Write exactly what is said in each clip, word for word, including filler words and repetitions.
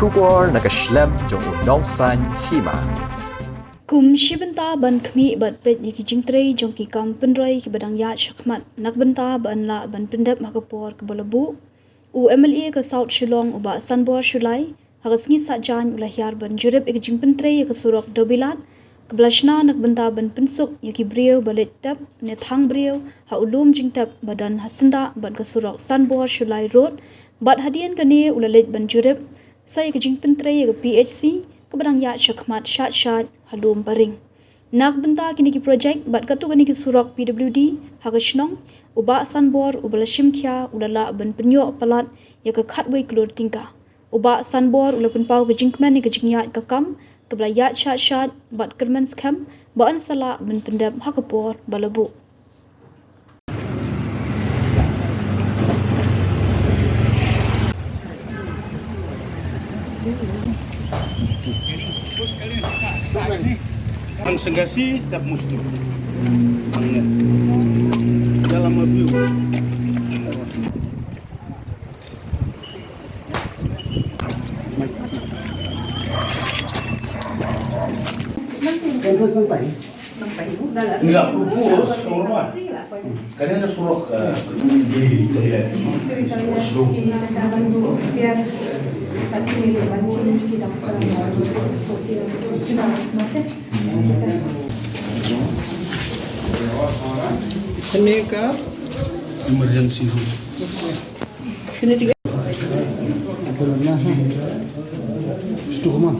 Khubor na ka shlem jong u Nongsaiñ Hima. Kum shi bynta ban khmih bad peit ïa ki jingtrei jong ki kam pynroi kiba dang ïaid shakhmat na ka bynta ban lah ban pyndep ha ka por kaba la buh, u M L A ka South Shillong u Bah Sanbor Shullai ha ka sngi Saitjaiñ u la hiar ban jurip ïa ka jingpyntrei ïa ka surok Dewbilat kaba la shna na ka bynta ban pynsuk ïa ki briew ba leit tep ne thang briew ha u lum jingtep ba don ha syndah bad ka surok Sanbor Shullai Road, bad hadien kane u la leit ban jurip sa ïa ka jingpyntrei ïa ka P H C kaba dang ïaid shakhmat shait shait ha Lum Paring. Na ka bynta kine ki projek bad katto katne ki surok P W D ha ka shnong, u Bah Sanbor uba la shim khia u la lah ban pynïoh palat ïa ka khatwei klur tyngka. U Bah Sanbor u la pynpaw ka jingkmen ïa ka jingïaid ka kam kaba la ïaid shait shait bad kyrmen skhem ba yn sa lah ban pyndep ha ka por ba la buh. Ang sengasi tak musti. Ang dalam abiu. Enggak, pupus, rumah. Kan ada surok, eh, di toilet. Ini ke emergency room. Sini tiga. Apa nama? Situ rumah.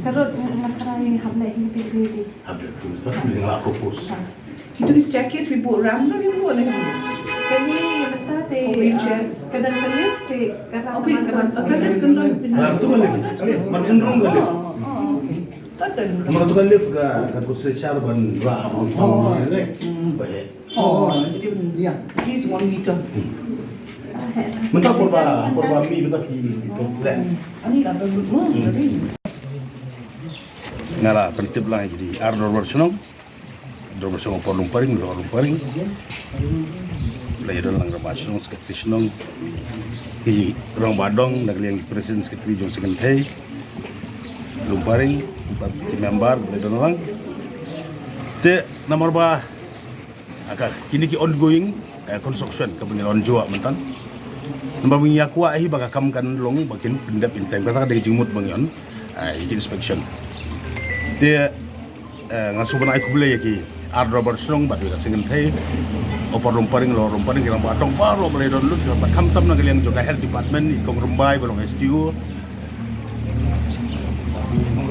Karot, eh, nakara ini hable ini, ini, ini. Hable, ini, ini, ini, ini. Itu di staircase, we bought ramp, no, we bought, no, we bought. Kami, beta, te, wheelchair. Kadang ka lift, te, kadang ka lift, kan, kan. Mar tu ka lift. Mar tu ka lift ka, ka tu stretcher ban ra. Oh, oh, oh. Baik. Oh, jadi, ya, at least one meter. Mentang purba, purba mi, mentang ki, ki, ki, ki. Ani ada, hmm, jadi. Nga la pyntip lang ïa ki ar dorbar shnong. Dorbar shnong por Lum Paring, por Lum Paring. La ïa don lang rangbah shnong, secretary shnong. Ki rangbah dong, na ka liang president secretary jong Seng Kynthei Lum Paring, bad ki member, la ïa don lang. Te namar ba aka, kine ki ongoing, eh, construction kaba ngi la wan jooh mynta. Namar ba ngi ïa kwah hi ba ka kam kan long ba kin pyndep in time, kata ka dei ka jingmut ba ngi wan, eh, ïa ki inspection. Te, eh, nga sngewbha ban ai khublei ïa ki ar dorbar shnong bad ïa ka Seng Kynthei, Upper Lum Paring, Lower Lum Paring, ki rangbah dong baroh ba la ïa don lut, bad khamtam na ka liang jong ka Health Department, i Kong Rymbai ba long S D O,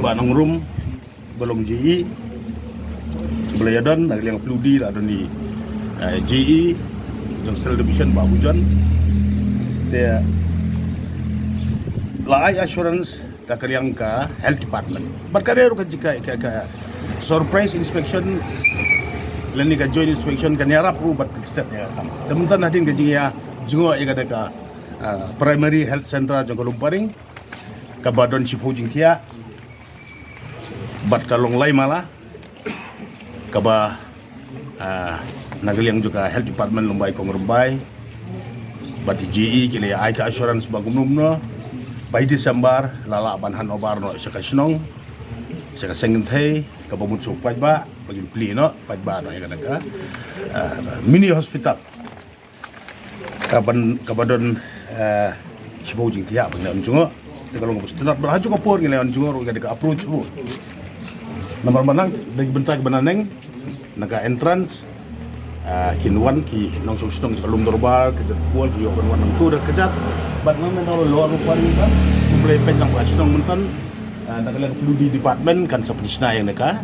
Bah Nongrum ba long J E, ba la ïa don, na ka liang P W D la don i, eh, J E jong Central Division, Bah Hujon. Te la ai assurance da ka liang ka Health Department. Bad ka dei ruh ka jingkha, ka, ka surprise inspection lane ka joint inspection kan ïarap ruh bad ka state ïa ka kam. Te mynta hadien ka jingïa jngoh ïa ka da ka, eh, Primary Health Centre jong ka Lum Paring, kaba don shiphew jingthiah. Bad ka long lai mala kaba, ah, na ka liang jong ka Health Department lyngba i Kong Rymbai bad i J E ki la ai ka assurance ba kumno kumno by December la lah ban hand over noh sha ka shnong, sha ka Seng Kynthei, kaba mut shuh paidbah ba kin plie noh, paidbah noh ïa ka, ah, mini hospital. Kaban, kaba don, eh, shiphew jingthiah ba ngi la wan jngoh. Te ka long kaba sngewtynnat bad ha kajuh ka por ngi la wan jngoh ruh ïa ka da ka approach road. Namar ba nang da ki bynta kiba naneng na ka entrance, eh, kin wan ki nongshong shnong sha ka Lum Dorbar, ka jait Phuwal, ki ïoh ban wan nangtu da ka jait. Bad nang na ka Lower Lum Paring, khublei peit lang ba shnong mynta, eh, na ka liang P W D department kan sa pynshna ïa ka,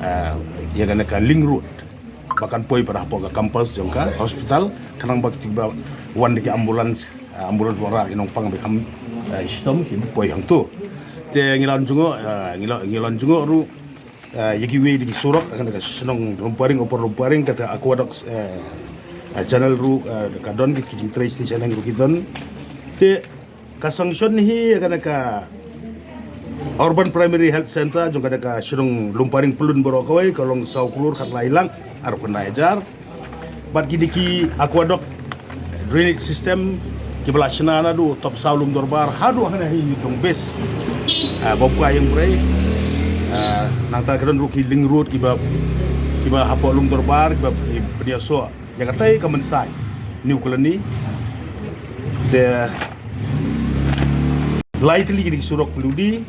eh, ïa ka link road ba kan poi pat hapoh ka campus jong ka hospital, khnang ba ki ba wan da ki ambulance Ah, ambulance wanrah ki nongpang ba kham, ah, shitom ki poi hangto. Te ngi la wan jngoh, ah, ngi la, ngi la wan jngoh ruh, ah, ïa kiwei de ki surok, kane ka shnong Lumparing, Upper Lumparing, kata aqueduct, ah, ah, channel ruh, ah, ka don ki, ki jingtrei shnong ruh ki don. Te ka sanction hi ïa kane ka Urban Primary Health Center jong kane ka shnong Lumparing Pyllun baroh kawei ka long saw klur khatlai lak arphew khyndai hajar. Bad kine ki aqueduct, drainage system, kiba la shna naduh Topsaw Lumdorbar haduh hangne ha Ïewtong Base. Ah, bad ka ïeng brei. Ah, nangta ka don ruh ki link road kiba, kiba hapoh Lumdorbar, kiba, kiba pynïasoh ïa katai ka Mynsai New Colony. Te lai tylli kine ki surok phyllaw dew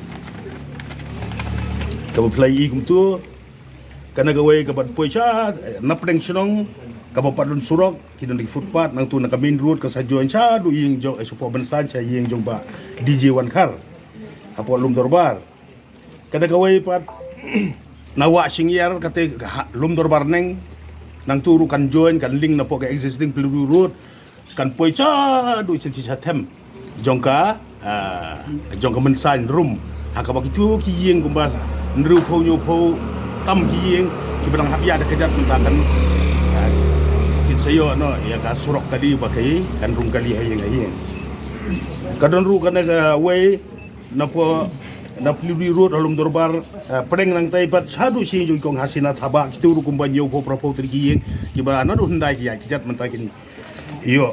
kaba phi la ïohi kumto. Kane kawei kaba poi sha, eh, na pdeng shnong, kaba pat don surok, ki don ki footpath, nangto na ka main road ka sa join shaduh ïing jong, eh, shapoh Mynsai sha ïing jong Bah D J Wankhar hapoh Lumdorbar. Kane kawei pat na Wah Shyngiar, kata ha Lumdorbar Neng, nangto ruh kan join, kan link napoh ka existing phyllaw dew road, kan poi shaduh sha, sha them jong ka, ah, jong ka Mynsai Rum. Ha kaba kito ki ïing kumba hynriewphew hynñiewphew tam ki ïing kiba dang hap ïa da kjat mynta kan, ah, kin sa ïoh noh ïa ka surok kali ba ki kan rung kali ha ïing ha ïing. Ka don ruh kane kawei napoh, na phyllaw dew road ha Lumdorbar, ah, pdeng nangtai pat shaduh sha ïing jong i Kong Hasina Thabah, kito ruh kumba hynñiewphew phraphew tylli ki ïing kiba naduh hyndai ki ïaid kjat mynta kin ïoh,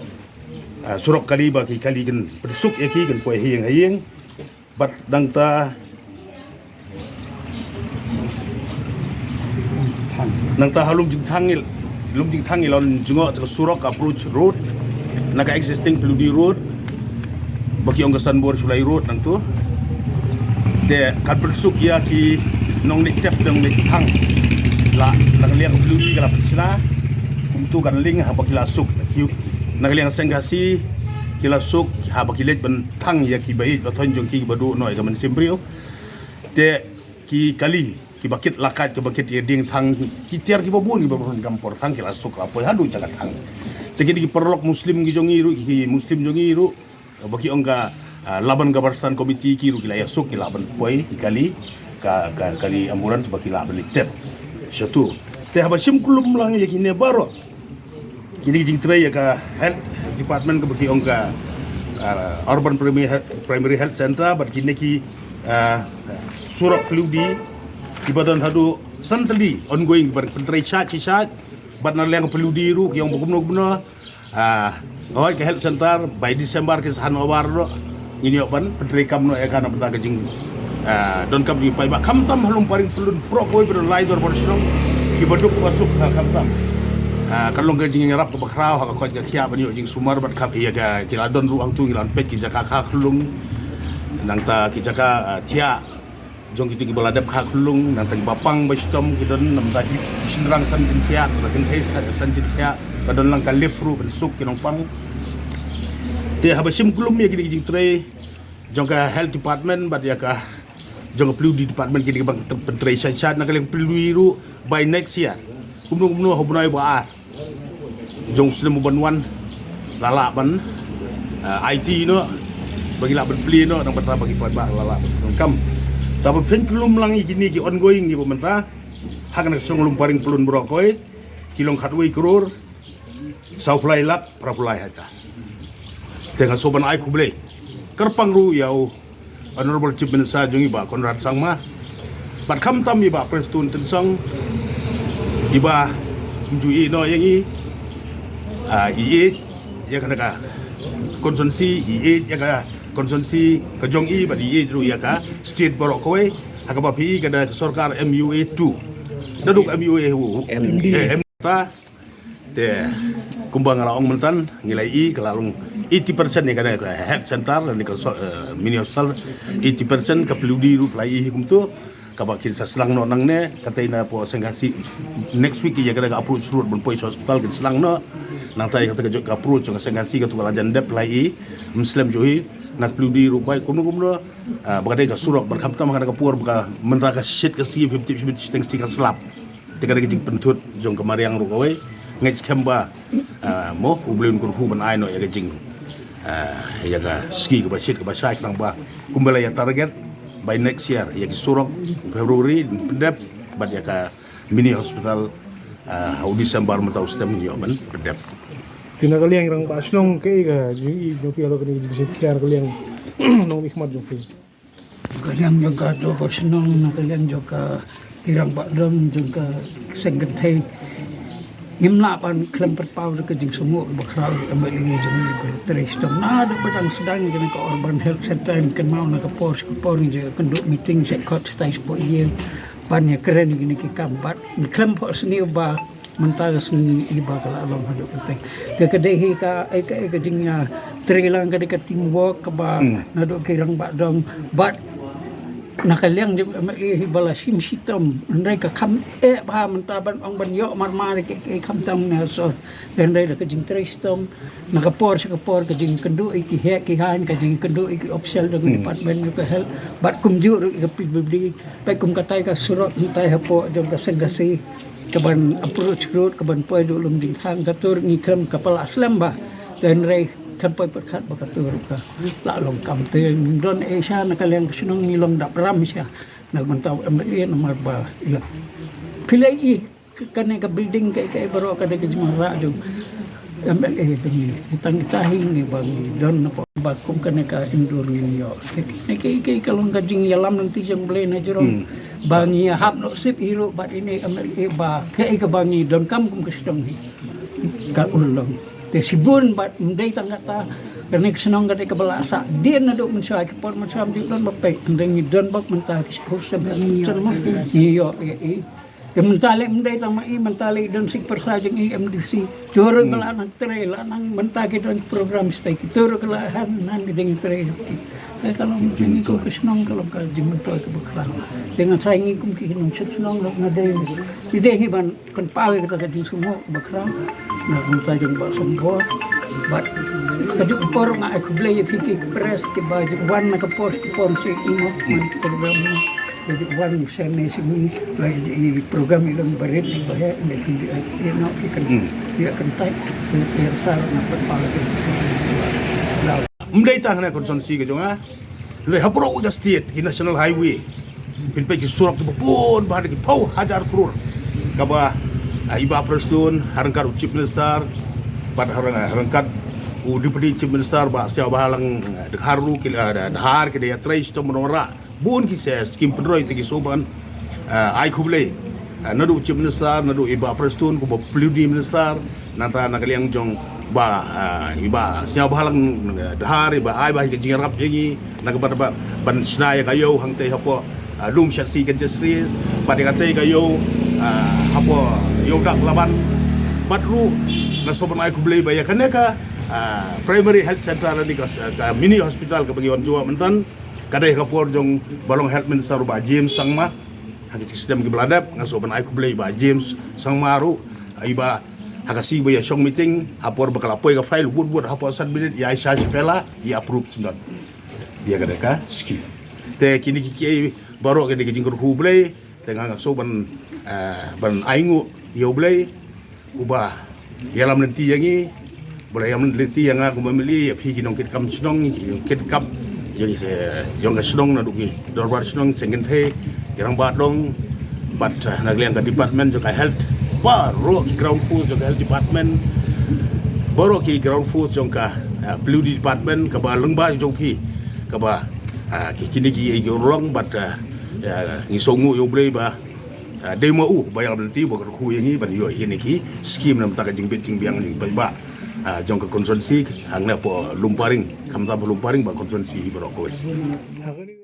ah, surok kali ba ki kali kin pynsuk ïa ki, kin poi ha ïing ha ïing. Bad nangta, nangta ha Lumjingthang ngi, Lumjingthang ngi la wan jngoh ïa ka surok approach road na ka existing phyllaw dew road ba ki ong ka Sanbor Shullai Road nangto. Te kan pynsuk ïa ki nongleit tep nongleit thang. La, na ka liang phyllaw dew ka la pynshna, kumto kan link haba ki la suk. Ki, na ka liang Seng Khasi ki la suk haba ki leit ban thang ïa ki baieit bathoiñ jong ki ba duh noh ïa ka mynsiem briew. Te ki kali kiba kit lakait, kiba kit ïa dieng thang, ki tiar kiba bun, kiba bun kam por thang ki la suk la poi haduh jaka thang. Te kine ki paralok Muslim ki jong ngi ruh, ki, ki Muslim jong ngi ruh, ba ki ong ka, ah, Laban Gabbarstan Committee ki ruh ki la ïa suk, ki lah ban poi ki kali, ka, ka kali ambulance ba ki lah ban leit tep shato. Te haba shim kulum lang ïa kine baroh, kine ki jingtrei ïa ka health department kaba ki ong ka, ah, Urban Primary Health, Primary Health Center bad kine ki, ah, surok phyllaw dew kiba don haduh san tylli ongoing, kiba pyntrei shait shi shait. Bad na liang phyllaw dew ruh ki ong ba kumno kumno, ah, hooid ka health center by December ki sa handover noh, ngin ïoh ban pyntrei kam noh ïa ka na bynta ka jing, ah, donkam jingpaidbah. Khamtam ha Lumparing Pyllun baroh kawei ba don lai dorbar shnong kiba duk ba suk ha khamtam. Ah, kan long ka jingïarap kaba khraw ha ka koit ka khiah ban ïoh jingsumar bad kham ïa ka ki la don ruh hangto, ngi la peit ki jaka kha khyllung, nangta ki jaka, ah, thiah jong kito kiba la dep kha khyllung, nangta kiba pang ba shitom ki don, nangta ki shynrang san jingthiah, ba kynthei san jingthiah, ka don lang ka lift ruh ban suk ki nongpang. Te haba shim kulum ïa kine ki jingtrei jong ka health department bad ïa ka jong ka phyllaw dew department, kine kiba pyntrei shait shait, na ka liang phyllaw dew ruh by next year, kumno kumno ha u bnai ba ar jong u snem uban wan la lah ban, ah, aiti noh, ba ki lah ban plie noh, nang bynta ba ki paidbah la lah ban donkam. Te haba phin kulum lang ïa kine ki ongoing kiba mynta ha kane ka shnong Lumparing Pyllun baroh kawei, ki long khatwei klur sawphew lai lak phraphew lai hajar. Te nga sngewbha ban ai khublei kyrpang ruh ïa u Honorable Chief Minister jong ngi Bah Conrad Sangma, bad khamtam ïa Bah Prestone Tynsong, iba ym ju ïehnoh ïa ngi, ah, i ïeit ïa kane ka constituency, i ïeit ïa ka constituency ka jong i, bad i ïeit ruh ïa ka state baroh kawei. Ha kaba phi i ka da ka sorkar M U A two, naduh M U A, eh, M, ta Te kumba nga la ong mynta, ngi la ïohi ka la long eighty percent ïa kane ka health center ne ka so-, eh, mini hospital, eighty percent ka phyllaw dew ruh la ïohi kumto, kaba kin sa sdang noh nangne, katei napoh Seng Khasi next week ïa kane ka approach road ban poi sha hospital kin sdang noh. Nangta ïa kata ka jong ka approach ka Seng Khasi kato ka la jan dep la ïohi, ym slem ju hi, na ka phyllaw dew ruh bai kumno kumno, ah, ba ka dei ka surok, bad khamtam ha kane ka por ba ka mynta ka shit ka sngi, phi tip shibit shiteng sngi ka slap. Te ka dei ka jingpynthut jong ka mariang ruh kawei. Ngeit skhem ba, ah, mo, U Blei un kyrkhu ban ai noh ïa ka jing, Ah, ïa ka ski kaba shit kaba shai khnang ba kumba la ïa target by next year ïa ki surok February pyndep bad ïa ka mini hospital, ah, ha u December mynta u stem ïoh ban pyndep. Te na ka liang rangbah shnong kaei ka jingïohi jong phi halor kane ka jingshim khia na ka liang nongmihkhmat jong phi? Ka liang jong ka to ba shnong na ka liang jong ka ki rangbah dong jong ka seng kynthei. Ngim lah ban khlem pyrpaw da ka jingsngew ba khraw ïa ka MLA jong ngi ba trei shitom. Naduh ba dang sdang ïa kane ka urban health center ngin kynmaw na ka por sha ka por ngi ïa kynduh meeting sha khot stai sha ïing ban ïa kren ïa kine ki kam bad ngi khlem phohsniew ba mynta ka sngi i ba ka la long haduh kata. Ka ka dei hi ka, eh, ka, eh, ka jingïa trei lang ka dei ka teamwork kaba naduh ki rangbah dong bad na ka liang jong ka MLA hi ba la shim shitom. Hynrei ka kham eh ba mynta ban ong ban ïoh marmar ki, ki kham tam na so. Hynrei da ka jingtrei shitom na ka por sha ka por ka jingkynduh ïa ki heh ki hain ka jingkynduh ïa ki official jong ka department jong ka health bad kumjuh ruh ïa ka PWD. Peit kum katai ka surok mynta hapoh jong ka Sengkasi kaban approach road kaban poi duh lum jingthang katur ngi khlem ka pala slem ba. Te hynrei khlem poi pyrkhat ba katur ka la long kam te don eh sha na ka liang ka shnong ngi long dap ram sha na mynta u MLA namar ba ïa. Phi lei i kane ka building ka ka baroh ka dei ka jingwanrah jong MLA jong ngi. Tang kita hi ngi ba ngi don na ba kum kane ka indoor ngin ïoh. Kane ka ka ka long ka jingïalam lynti jong Blei na jrong ba ngi hap noh sip hi ruh bad ine MLA ba ka ka ba ngi donkam kum ka shnong hi. Ka urlong te shibun bad ym dei tang kata kane ka shnong ka dei kaba la sah dien naduh mynshuwa ki por mynshuwa ym dei don ba peit ym dei ngi don ba mynta ki shiphew sem ngi ïoh ïa i. Te mynta lei ym dei tang ma i mynta lei don sik pyrsa jong i MDC. Te ruh ba la nang trei la nang mynta ki don program stai ki te ruh ka la han nan ki jingtrei jong ki. Te ka long jong ngi kum ka shnong ka long ka jingmyntoi kaba khraw. Te ngan sa ngi kum ki nongshong shnong ruh nga dei i dei hi ban kynpaw ïa kata ka jingsngew ba khraw na ka bynta jong Bah Sambor. Bad ka juk por nga ai khublei ïa phi ki press kiba juk wan na ka por ki por sha i mo man ki program mo. Ka juk wan sha ne sha ngi la i program i long barit i ba heh ne ki ïa no ki kan ïa kan tai ki ïa sar na kynpaw ïa ki. Ym dei tang ha constituency ka jong nga. Hynrei ha baroh ka state ki national highway phin peit ki surok kiba bun bha da ki phew hajar klur kaba, ah, i Bah Prestone ha ryngkat u Chief Minister bad ha ryng- ha ryngkat u Deputy Chief Minister Bah Sniawbhalang, ah, Dhar ruh ki, ah, Dhar ki dei ïatrei shitom ban wanrah bun ki skim pynroi te ki sngewbha ban, ah, ai khublei, ah, naduh u Chief Minister naduh i Bah Prestone kumba u Deputy Minister. Nangta na ka liang jong Bah, ah, i Bah Sniawbhalang, ah, Dhar i ba ai ba ka jingïarap ïa ngi na ka ban ban shna ïa ka ïew hangtei hapoh, ah, Lumshyiap Kynshari bad ïa katei ka ïew, ah, hapoh Ïew Dak Laban. Bad ruh nga sngewbha ban ai khublei ba ïa kane ka, ah, primary health center lane ka, ka mini hospital kaba ngi wan jngoh mynta ka dei ha ka por jong ba long health minister u Bah James Sangma. Ha ki snem kiba la dep nga sngewbha ban ai khublei i Bah James Sangma ruh i ba ha ka sngi ba ïa shong meeting ha por ba ka la poi ka file wut wut hapoh san minit ïa ai sha shi pela ïa approve sngewdon ïa ka dei ka skim. Te kine ki kiei baroh ki dei ki jingkyrkhu U Blei. Te nga nga sngewbha ban, eh, ban ainguh ïa U Blei uba ïalam lynti ïa ngi, ba la ïalam lynti ïa nga kum u MLA, ïa phi ki nongkitkam shnong, ki nongkitkam jong, eh, jong ka shnong naduh ki dorbar shnong, seng kynthei, ki rangbah dong bad, eh, na ka liang ka department jong ka health, baroh ki ground force jong ka health department, baroh ki ground force jong ka, eh, PWD department kaba lyngba jong phi kaba, eh, ki kine ki ïa ki urlong bad, eh, ïa ngi sngewnguh ïa U Blei ba ah, dei ma u ba ïalam lynti ba kyrkhu ïa ngi ban ïoh ïa kine ki skim na bynta ka jingbit jingbiang jong ki paidbah, ah, jong ka constituency hangne hapoh Lumparing, khamtam Lumparing bad constituency hi baroh kawei.